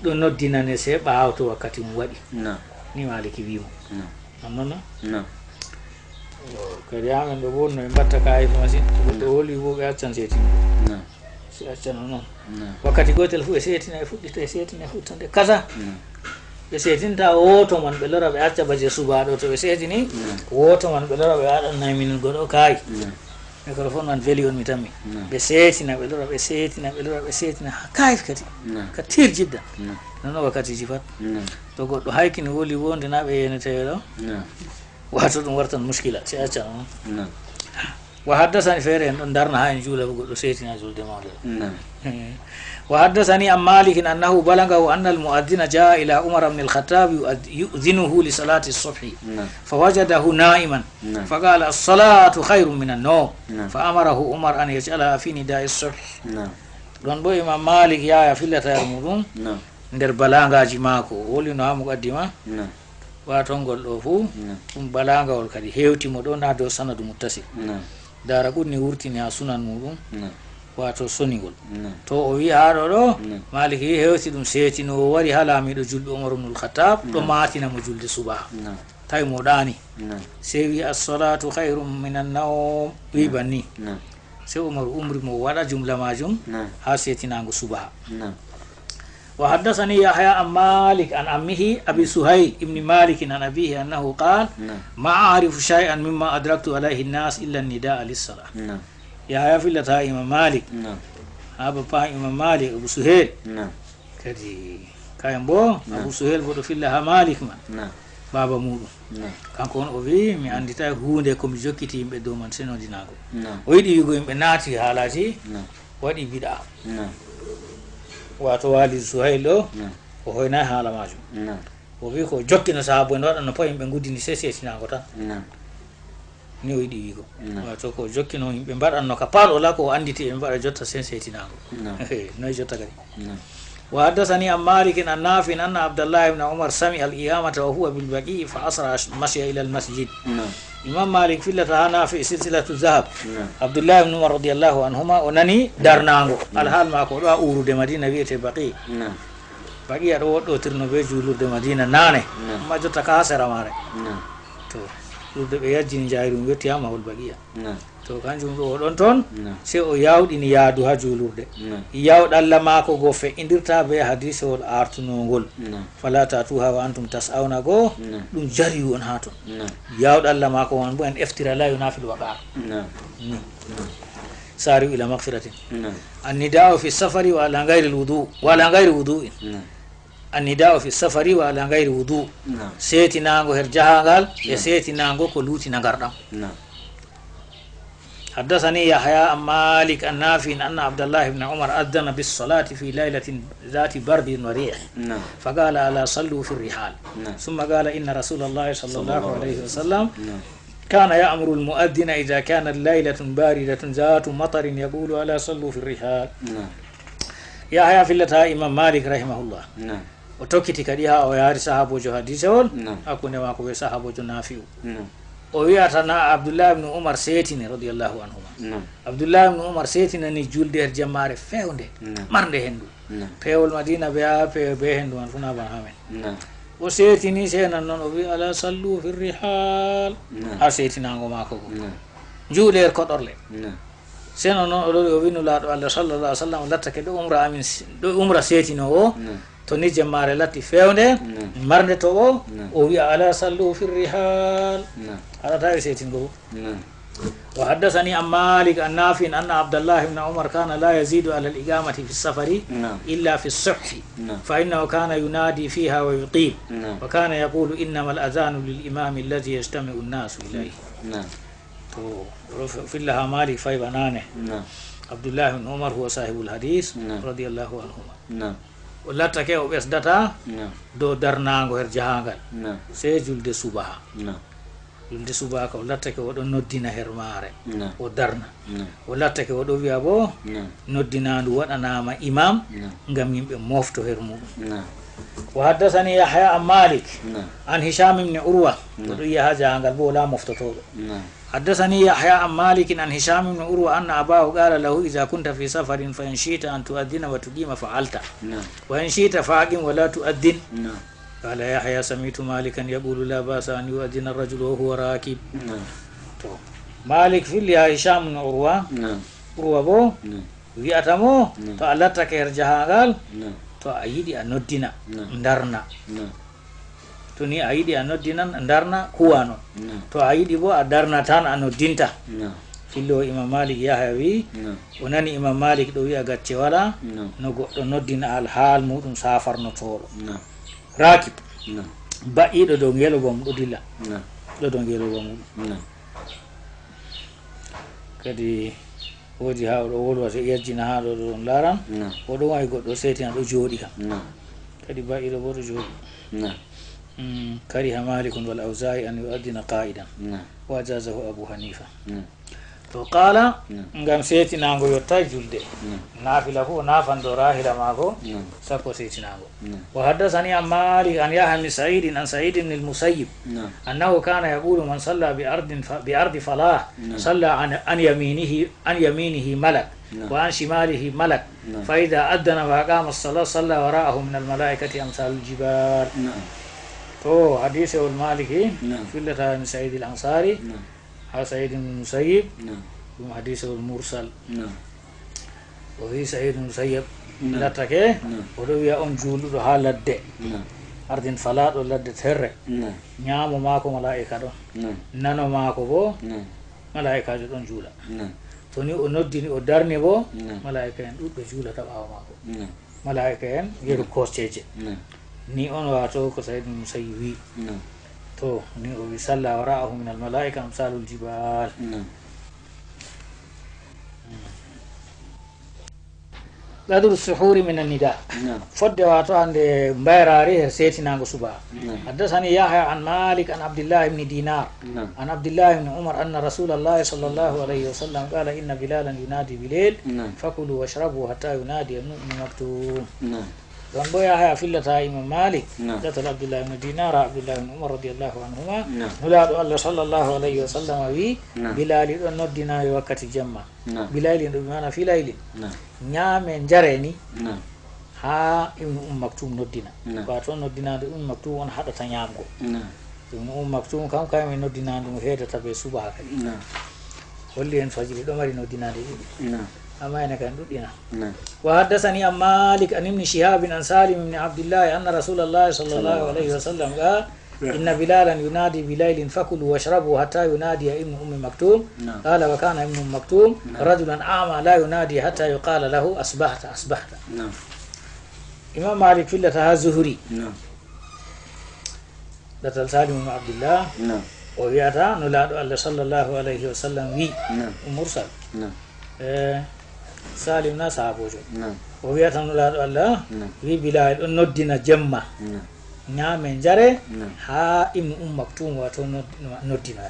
ɗo noddinane sey ɓaawo to wakkati mum waɗi. Ni Maliki wi'i mo. Non, non, non? Kadi amen ɗo wonno e mbatta kaayeefi masin. To goɗɗo woli wo ɓe accan seetini. Si accano noon. Wakkati gootel fof ɓe seetina e fuɗɗita, e seetina e fuɗɗita nde kasa. Ɓe seetinta wooto man ɓe lora ɓe acca baje subaa ɗo to ɓe seetini. Wooto man ɓe lora ɓe waɗanna minen goɗɗo kaayi. Microphone man veli on mi tammi. Ɓe seetina ɓe lora ɓe seetina ɓe lora ɓe seetina haa kaayeefi kadi. Ka tir jidda. Noon o wakkatiiji pat. To goɗɗo haykini woli wonde na ɓe yenete ɗo. Wato ɗum wartan muskila si acca noon. Wa haddasani feere en ɗon darna haa en juula goɗɗo seetina julde mawɗo. Wa haddasani an malikin annahu balagahu anna al mu'adhdhina jaa ila umar ibn al khattab yu'adh- yu'dhinuhu li salati subhi. Fa wajadahu na'iman. Fa qala as-salatu khayrun min an-nawm. Fa amarahu umar an yaj'alaha fi nida'i subh. Ɗon bo imam malik yaya fillata yar muɗum nder balagaji maako o wolino ha muqaddima. Wato ngol ɗo fuu, Naam. ɗum balaagawol kadi heewti mo ɗo, naa dow sanadu muttasil. Naam. Dara Qutni wurtini haa sunan muuɗum, Naam. wato sonigol. Naam. To o wi'i haa ɗo ɗo, Naam. Maaliki heewti ɗum seetino o wari haa laamiiɗo julɓe Umar ibnul Khattab, ɗo Naam. maatina mo julde subaha. Naam. Tawi mo ɗaani. Naam. Sey wi'i, "As-salatu khayrun minan nawm." Wi'i Naam. banni. Naam. Sey Umar umri mo o waɗa jumla maajum Naam. haa seetinaango subaha. Naam. وحدثني يحيى عن مالك عن عمه أبي سهيل ابن مالك عن أبيه أنه قال: نعم. ما أعرف شيئا مما أدركت عليه الناس إلا النداء للصلاة. نعم. Yahaya fillata Imam Malik. Naam. Haa bappa Imam Malik, Abu Suhel. Naam. Kadi kayen bo, Naam. Abu Suhel bo ɗo filla haa Malik man. Naam. Baaba muuɗum. Naam. Kanko on o wi'i, "Mi annditay huunde ko mi jokkiti yimɓe dow man, sey noddinaago." Naam. O yiɗi wi'ugo yimɓe naati haalaaji, Naam. waɗi bid'a. Naam. Wato Walid Suhayl ɗo, Naam. o hoynaay haala maajum. Naam. O wi'i ko jokkino sahaabu en waɗanno pay yimɓe nguddini sey seetinaango tan. Naam. Ni o yiɗi wi'ugo. Naam. Wato ko jokkino yimɓe mbaɗanno ka paal o la ko o annditi ɓe mbaɗa jotta sey seetinaango. Naam. Noy jotta kadi. Naam. وحدثني عن مالك عن نافع أن عبد الله بن عمر سمع الإقامة وهو بالبقيع فأسرع مشيا إلى المسجد. Naam. Imam Malik fillata haa Nafi silsilatu zahab. Naam. Abdullah ibn Umar radiyallahu anhuma o nani darnaango. Naam. Alhaal maako o ɗo haa uurude Madina wi'ete Baqi. Naam. Baqi a ɗo woɗɗotirno be juulurde Madina naane. Naam. Amma jotta ka haa sera maare. Naam. To, juulurde ɓe yajjini njayri ɗum yotti haa mahol Baqiya. Naam. To, kanjum ɗo o ɗon ton, Naam. sey o yawɗini yaadu haa juulurde. Naam. Yawɗalla maako go fe'indirta be hadiisewol artunongol. Naam. "Fala ta'tuha wa antum tas'awna" go, Naam. ɗum jariyu on haa ton. Naam. Yawɗalla maako man bo en eftira la yunafil waqar. Naam. Ni. Naam. Sari'u ila maghfiratin. Naam. Annida'u fi safari wa ala ghairi wudu, wa ala ghairi wudu'in. Naam. Annida'u fi safari wa ala ghairi wudu. Naam. Seetinaango her jahaangal, e Naam. seetinaango ko luuti nagarɗam. Naam. حدثني يحيى عن مالك عن نافع أن عبد الله بن عمر أذن بالصلاة في ليلة ذات برد وريح. Naam. فقال: "ألا صلوا في الرحال." Naam. ثم قال: "إن رسول الله صلى الله عليه وسلم نعم. كان يأمر المؤذن إذا كانت ليلة باردة ذات مطر يقول: ألا صلوا في الرحال." Naam. Yahaya fillata Imam Malik rahimahullah. Naam. O tokkiti kadi haa o yaari sahaaboojo hadiisewol, Naam. hakkunde maako be sahaaboojo Nafi'u. Naam. O wi'ata na Abdullah ibn Umar seetini radiyallahu anhuma. Naam. Abdullah ibn Umar seetinani julde her jemmaare fewnde, Naam. marnde hendu. Naam. Peewol Madina be haa pe-, be hendu man fuu na bana amen. Naam. O seetini, sey nan non o wi'i, "Ala sallu fi rihal." Naam. Haa seetinaango maako go. Naam. Njuulee her koɗorle. Naam. Sey non non o lori o wi'i Nulaaɗo Allah sallallahu alaihi wasallam, o lattake ɗo umra amin s-, ɗo umra seetinoowo. Naam. To ni jemmaare latti fewnde, Naam. marnde toɓo, Naam. o wi'a, "Ala sallu fi rihal." Naam. Haɗata e seetingo. Naam. وحدثني عن مالك عن نافع أن عبد الله بن عمر كان لا يزيد على الإقامة في السفر نعم. إلا في الصبح، نعم. فإنه كان ينادي فيها ويقيم، نعم. وكان يقول: "إنما الأذان للإمام الذي يجتمع الناس إليه." Naam. To, ɗo f-, filla haa Malik fayba naane. Naam. Abdullah ibn Umar huwa sahibul hadis, Naam. radiyallahu anhuma. Naam. O lattake o ɓesdata Naam. dow darnaango her jahaangal. Naam. Sey julde subaha. Naam. Julde subaka o lattake o ɗon noddina her maare. Naam. O darna. Naam. O lattake o ɗo wi'a bo, Naam. noddinaandu waɗanaama imam Naam. ngam yimɓe mofto her muɗum. Naam. وحدثني يحيى عن مالك Naam. عن هشام بن عروة. Naam. O ɗo yi'a haa jahangal bo wala moftotooɗo. Naam. حدثني يحيى عن مالك عن هشام بن عروة أن أباه قال له: "إذا كنت في سفر فإن شئت أن تؤذن وتقيم فعلت. Naam. وإن شئت فأقم ولا تؤذن." Naam. قال يحيى: "سمعت مالكا يقول: لا بأس أن يؤذن الرجل وهو راكب." Naam. To, Malik filli haa Hisham no Urwa. Naam. Urwa bo Naam. wi'ata mo, Naam. to a lattake her jahaangal, Naam. to a yiɗi a noddina, Naam. ndarna. Naam. To ni a yiɗi a noddinan, ndarna, kuwano. Naam. To a yiɗi bo a darna tan a noddinta. Naam. Fillo Imam Malik Yahya wi, Naam. o nani Imam Malik ɗo wi'a gacce wala, Naam. no goɗɗo noddina alhaal muɗum safarnotooɗo. Naam. Rakib. Naam. Ba'iɗo dow ngeloba mum ɗo dilla. Naam. Ɗo dow ngeloba mum. Naam. Kadi woodi haa o ɗo wolwa to yajjina haa ɗo ɗon laaran. Naam. O ɗo wa'i goɗɗo seetina ɗo jooɗi kam. Naam. Kadi ba'iɗo bo ɗo jooɗi. Naam. Mm, kariha Malikun wal Awza'i an yu'addina qa'idan. Naam. Wa ajazahu Abu Hanifa. Naam. To qala, ngam seetinaango yottaay julde. Naafila fof o naafan dow raahila maako, sakko seetinaango. Wa haddathani an Malik an Yahya ibn Sa'id an Sa'id ibn al-Musayyib annahu kana yaqulu man salla bi ardin fa-, bi ardi falah, salla an, an yaminihi, an yaminihi malak, wa an shimalihi malak. Fa idha adhana wa aqama as-salah salla wara'ahu min al-malaikati amsalul jibal. To hadiisewol Maliki, fillata min Sa'id al-Ansari, haa Sa'id ibn Musayyib, ɗum hadiisewol mursal. O wi Sa'id ibn Musayyib lattake, o ɗo wiya on juuluɗo haa ladde. Ardin fala ɗo ladde terre. Ñaamo maako malaa'ika ɗon. Nano maako bo, malaa'ikaajo ɗon juula. To ni o noddini, o darni bo, malaa'ika en ɗuɗɓe juulata ɓaawo maako. Malaa'ika en yeru kosceeje. Ni on waato ko Sa'id ibn Musayyib wi. To ni o wi salla wara'ahu min al-malaa'ika amsalul jibal. Qadru suhuri min an-nida. Fodde waato hande mbayraari her seetinaango suba. Haddathani Yahya an Malik an Abdillah ibn Dinar. An Abdillah ibn Umar anna Rasulallah sallallahu alayhi wa sallam qala inna Bilalan yunadi bilayl fakulu washrabu hatta yunadi ibn Ummi Maktum. Ɗon bo Yahya fillata Imam Malik, ɗatal Abdullah ibn Dinar, Abdullah ibn Umar radiyallahu anhuma. Nulaaɗo Allah sallallahu alayhi wa sallam wi, Bilali ɗon noddina e wakkati jemma. Bilaylin ɗo bi maana filaylin. Ñaame njare ni haa Ibnu Ummi Maktum noddina. Wato noddinaande Ummi Maktum on haɗata ñaamgo. Ibnu Ummi Maktum kam, kam e noddinaande mo heedata be subaka. Holli en fajiri ɗo mari noddinaande ɗiɗi. Amma ene kan ɗuɗɗina. Wa haddathani an Malik an Ibni Shihabin an Salim ibn Abdillahi anna Rasulallahi sallallahu alayhi wa sallam qala, inna Bilalan yunadi bilaylin fakulu washrabu hatta yunadiya Ibnu Ummi Maktum. Qala wa kana Ibnu Ummi Maktum rajulan a'ma la yunadi hatta yuqala lahu asbahta, asbahta. Imam Malik fillata ha Zuhri. Ɗatal Salim ibn Abdillah. O wi'ata Nulaaɗo Allah sallallahu alayhi wa sallam wi, ɗum mursal. E, Salim na sahabojo. O wi'ata Nulaaɗo Allah wi Bilal ɗon noddina jemma. Ñaame njare ha Ibnu Ummi Maktum wato nod-, noddina.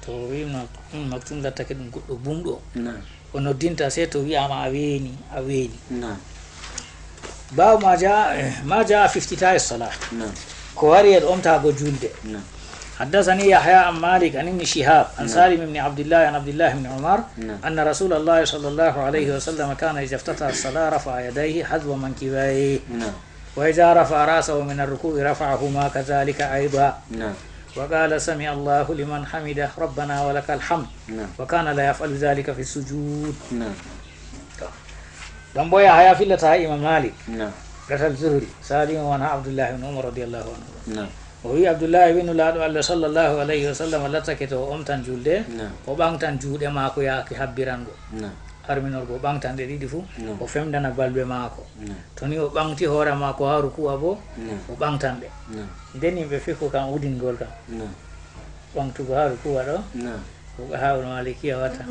To Ibnu Ummi Maktum lattake ɗum goɗɗo bumɗo. O noddinta sey to wi'aama a weeni, a weeni. Baabu ma jaa, eh, ma jaa fi iftitaahi salah. Ko wari e omtaago julde. Haddathani Yahya an Malik an Ibni Shihab an Salim ibn Abdillah an Abdillah ibn Umar anna Rasulallahi sallallahu alayhi wa sallam kana idha iftataha as-salah rafa'a yadayhi hadhwa mankibayhi. Wa idha rafa'a ra'sahu min ar-ruku'i rafa'ahuma kadhalika aydan. Wa qala sami'a Allahu liman hamidah, rabbana wa lakal hamd. Wa kana la yaf'alu dhalika fi sujud. To. Ɗon bo Yahya fillata ha Imam Malik. Gatal Zuhri, Salim on ha Abdullah ibn Umar radiyallahu anhu. O wi Abdullah wi Nulaaɗo Allah sallallahu alayhi wa sallam lattake to o omtan julde, o ɓaŋgtan juuɗe maako yaake habbirango. Harminorgo, o ɓaŋgtan ɗe ɗiɗi fu, o femdana balbe maako. To ni o ɓaŋgti hoore maako ha ruku'a bo, o ɓaŋgtan ɗe. Nden yimɓe fiqhu kan udingol kan. Ɓaŋgtugo ha ruku'a ɗo, ko Qaha'ul Malikiya watta.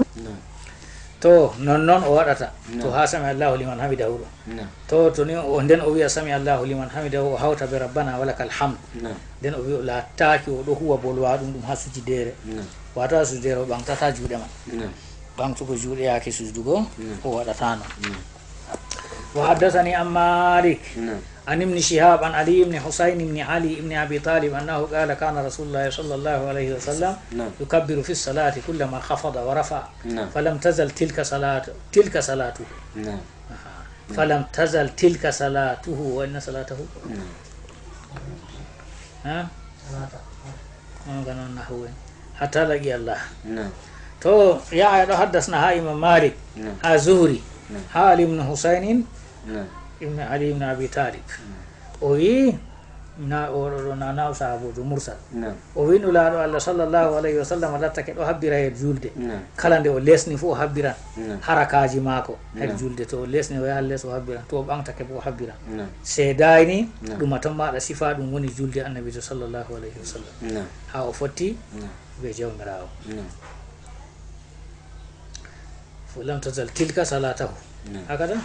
To, non non o waɗata. To ha sami Allahu liman hamidahu ɗo. To, to ni o, nden o wi'a sami Allahu liman hamidahu, o hawta be rabbana wa lakal hamd. Nden o wi'a o lattaaki o ɗo huwa bolwa ɗum, ɗum ha sujidere. Wato ha sujidere o ɓaŋgtata juuɗe man. Ɓaŋgtugo juuɗe yaake sujudugo, o waɗata non. Wa haddathani an Malik. An Ibni Shihab an Ali ibn Husayn ibn Ali ibn Abi Talib annahu qala kana Rasulullahi sallallahu alayhi wa sallam yukabbiru fi salati kullama khafada wa rafa'a. Falam tazal tilka salatu, tilka salatu. Aha. Falam tazal tilka salatuhu wa inna salatahu. Ha? On ga non nahwu en. Hatta laqi Allah. To, Yahya ɗo haddasna ha Imam Malik, ha Zuhri, ha Ali ibn Husaynin, ibn Ali ibn Abi Talib. O wi, na, o ɗo, ɗo, na, na o sahabujo mursal. O wi Nulaaɗo Allah sallallahu alayhi wa sallam lattake ɗo habbira her julde. Kala nde o lesni fu o habbiran harakaaji maako her julde. To o lesni o yahan les o habbiran. To o ɓaŋgtake bo o habbiran. Seedayni ɗum a ton maɗa sifa ɗum woni julde Annabiijo sallallahu alayhi wa sallam. Ha o fotti be Jawmiraawo. Falam tazal tilka salatahu. Hakada?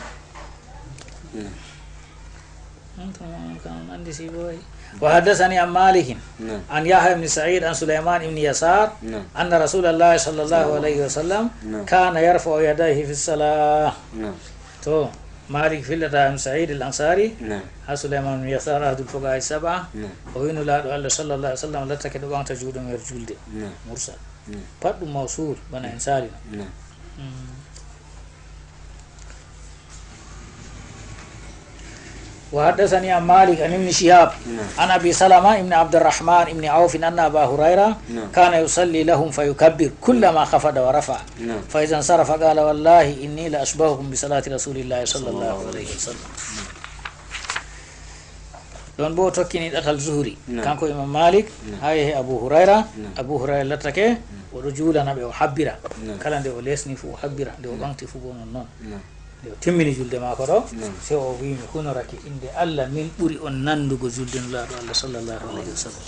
Ɗum kam on anndi si boy. وحدثني عن مالك نعم. عن يحيى بن سعيد عن سليمان بن يسار نعم. أن رسول الله صلى الله عليه وسلم نعم. كان يرفع يديه في الصلاة. نعم. To, Malik fillata Ibn Sa'id al-Ansari, نعم. Ha Sulaiman ibn Yasar, Ahadul Fuqaha Sab'a, نعم. O wi Nulaaɗo Allah sallallahu alaihi wasallam lattake ɗo ɓaŋta juuɗe mum nder julde. نعم. Mursal. نعم. Pat ɗum mawsul, bana en sali no. نعم. Mm. وحدثني عن مالك عن ابن شهاب نعم. عن أبي سلمة بن عبد الرحمن بن عوف أن أبا هريرة نعم. كان يصلي لهم فيكبر كلما خفض ورفع. نعم. فإذا انصرف قال: والله إني لأشبهكم بصلاة رسول الله صلى الله عليه وسلم. Ɗon bo o tokkini ɗatal Zuhri. Naam. Kanko Imam Malik, naam. Ha yehi Abu Hurayra, naam. Abu Hurayra lattake, naam. O ɗo juulana ɓe, o habbira. Naam. Kala nde o lesni fu, o habbira. Nde o naam. Ɓaŋgti fu, bo non non. Naam. Nde o timmini julde maako ɗo, naam. Sey o wi, "Mi hunorake innde Allah, min ɓuri on nandugo julde Nulaaɗo Allah sallallahu alayhi wa sallam."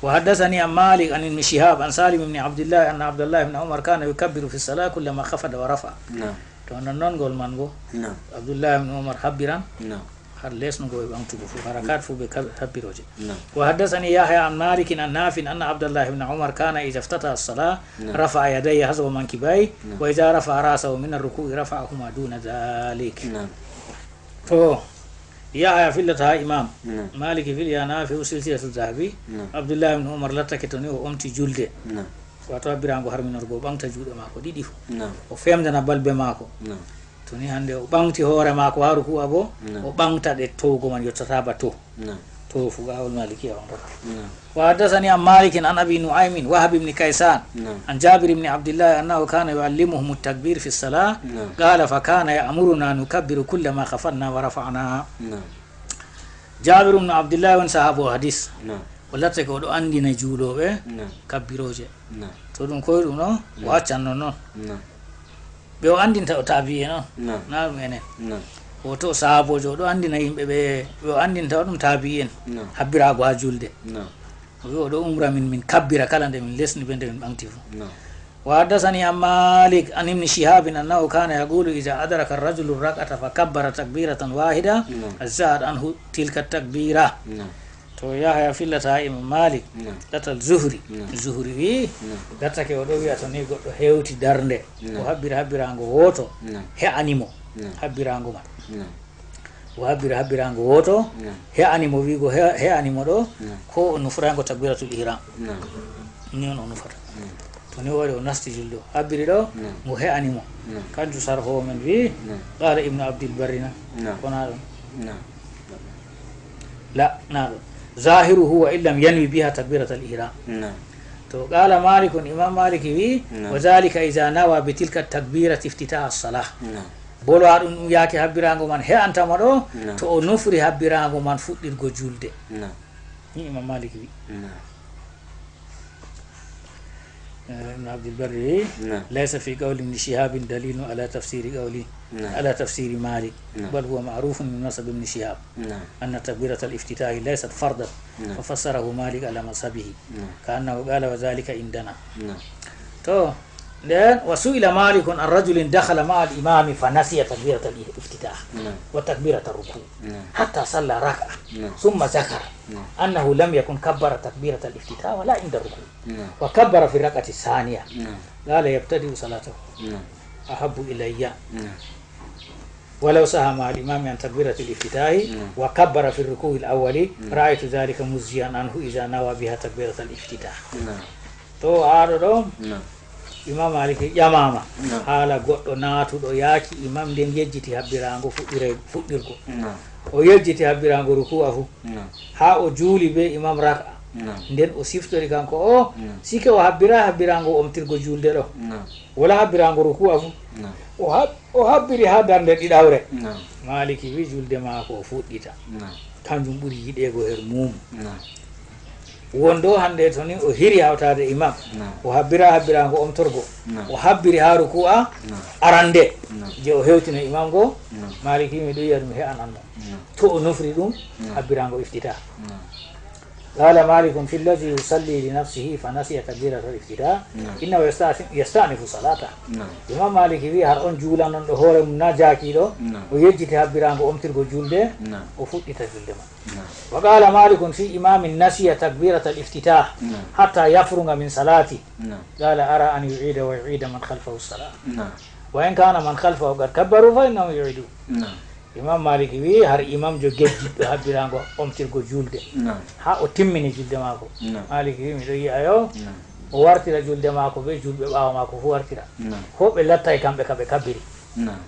وحدثني عن مالك عن ابن شهاب عن سالم بن عبد الله أن عبد الله بن عمر كان يكبر في الصلاة كلما خفض ورفع. Naam. To non non ngol man bo. Naam. Abdullah ibn Umar habbiran. Naam. Har lesnugo e ɓaŋtugo fu, harakat fu be kab-, habbiroje. Naam. وحدثني يحيى عن مالك عن نافع أن عبد الله بن عمر كان إذا افتتح الصلاة نعم. رفع يديه حذو منكبيه نعم. وإذا رفع رأسه من الركوع رفعهما دون ذلك. Naam. To, Yahya fillata ha Imam. Naam. Malik fili ha Nafi, silsilatu dhahabi. Naam. Abdullah ibn Umar lattake to ni o omti julde. Naam. Wato habbiraango harminorgo, o ɓaŋgta juuɗe maako ɗiɗi fu. Naam. O femdana balbe maako. Naam. To ni hande o ɓaŋgti hoore maako ha ruku'a bo, naam. O ɓaŋgta ɗe towgo man yottata ba to. Naam. To fuqaha'ul Malikiya on ɗon. Naam. وحدثني عن مالك عن أبي نعيم وهب بن كيسان نعم. عن جابر بن عبد الله أنه كان يعلمهم التكبير في الصلاة نعم. قال فكان يأمرنا نكبر كلما خفضنا ورفعنا. Naam. Jabir ibn Abdullah woni sahaabu o hadis. Naam. O lattake o ɗo anndina juulooɓe naam. Kabbirooje. Naam. To ɗum koy ɗum ɗo, o naam. Accan non non. Naam. Ɓe o anndinta o taabi'en on. Naam. Na ɗum enen. Naam. Woto sahaaboojo o ɗo anndina yimɓe ɓe, ɓe o anndinta o ɗum taabi'en. Naam. Habbiraago haa juulde. Naam. O wi o ɗo umra min, min kabbira kala nde min lesni ɓe, nde min ɓaŋgti fu. Naam. وحدثني عن مالك عن ابن شهاب أنه كان يقول إذا أدرك الرجل الركعة فكبر تكبيرة واحدة نعم. أجزأت عنه تلك التكبيرة. Naam. To Yahya fillata Imam Malik, naam. Ɗatal Zuhri. Naam. Zuhri wi, naam. Gattake o ɗo wi'a to ni goɗɗo hewti darnde, naam. O habbiri habbiraango wooto, naam. He'ani mo naam. Habbiraango man. Naam. O habbiri habbiraango wooto, naam. He'ani mo wi'go he-, he'ani mo ɗo, naam. Ko o nufraango takbiratul ihram. Naam. Ni on o nufata. Naam. To ni o waɗi o nasti julde o habbiri ɗo, naam. Mo he'ani mo. Naam. Kanjum sarhoowo men wi, naam. Qala Ibnu Abdil Barri na. Naam. Ko na ɗum. Naam. La, na ɗum. Zahiruhu wa illam yanwi biha takbiratal ihram. Naam. To qala Malikun, Imam Maliki wi, naam. Wa dhalika idha nawa bi tilka takbirati iftitaha as-salah. Naam. Bolo a ɗum, ɗum yaake habbiraango man he'anta mo ɗo, naam. To o nufri habbiraango man fuɗɗirgo julde. Naam. Ni Imam Maliki wi. Naam. Eh, Ibn Abdul Barri, naam. Laysa fi qawli Ibn Shihabin dalilun ala tafsiri qawli, naam. Ala tafsiri Malik, naam. Bal huwa ma'rufun min mazhab Ibn Shihab, naam. Anna takbiratal iftitahi laysat fardan, naam. Fa fassarahu Malik ala mazhabihi, naam. Ka annahu qala wa dhalika indana. Naam. To, nden, wa su'ila Malikun an rajulin dakhala ma'al imami fa nasiya takbiratal iftitah, naam. Wa takbiratar ruku, naam. Hatta salla raka'a, naam. Thumma dhakara, naam. Annahu lam yakun kabbara takbiratal iftitah wala inda ruku. Naam. Wa kabbara fi rak'ati thaniya. Naam. Qala yabtadi'u salatahu. Naam. Ahabbu ilayya. Naam. Walaw saha ma'al imami an takbiratil iftitahi naam. Wa kabbara fi ruku'il awwali, naam. Ra'aytu dhalika mujziyan anhu idha nawa biha takbiratal iftitah. Naam. To haa ɗo ɗo, naam. Imam Maliki ƴamama naam. Haala goɗɗo naatuɗo yaaki imam nden yejjiti habbiraango fuɗɗire-, fuɗɗirgo. Naam. O yejjiti habbiraango ruku'a fu. Naam. Haa o juuli be imam rak'a. Naam. Nden o siftori kanko o, naam. Sike o habbira habbiraango omtirgo julde ɗo. Naam. Wala habbiraango ruku'a fu. Naam. O hab-, o habbiri haa darnde ɗiɗawre. Naam. Maliki wi julde maako o fuɗɗita. Naam. Kanjum ɓuri yiɗeego her mum. Naam. Won ɗo hande to ni o hiri hawtaade imam. Naam. O habbira habbiraango omtorgo. Naam. O habbiri haa ruku'a naam. Arande. Naam. Je o hewtino imam go. Naam. Maliki mi ɗo yi'a ɗum he'anan mo. Naam. To o nufri ɗum naam. Habbiraango iftita. Naam. قال مالك في الذي يصلي لنفسه فنسي تكبيرة الافتتاح، نعم. إنه يستأنف، يستأنف صلاته. نعم. Imam Maliki wi har on juulanonɗo hoore mum na jaakiiɗo, نعم. O yejjiti habbiraango omtirgo julde, نعم. O fuɗɗita julde man. نعم. وقال مالك في إمام نسي تكبيرة الافتتاح، نعم. حتى يفرغ من صلاته. نعم. قال أرى أن يعيد ويعيد من خلفه الصلاة. نعم. وإن كان من خلفه قد كبروا فإنهم يعيدون. نعم. Imam Maliki wi har imamjo gejjitɗo habbiraango omtirgo julde. Naam. Haa o timmini julde maako. Naam. Maliki wi miɗo yi'a yo Naam. O wartira julde maako be julɓe ɓaawo maako fuu wartira. Naam. Ko ɓe lattay kamɓe ka ɓe kabbiri. Naam.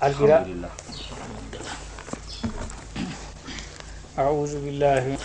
Alqira. Alhamdulillah. أعوذ بالله.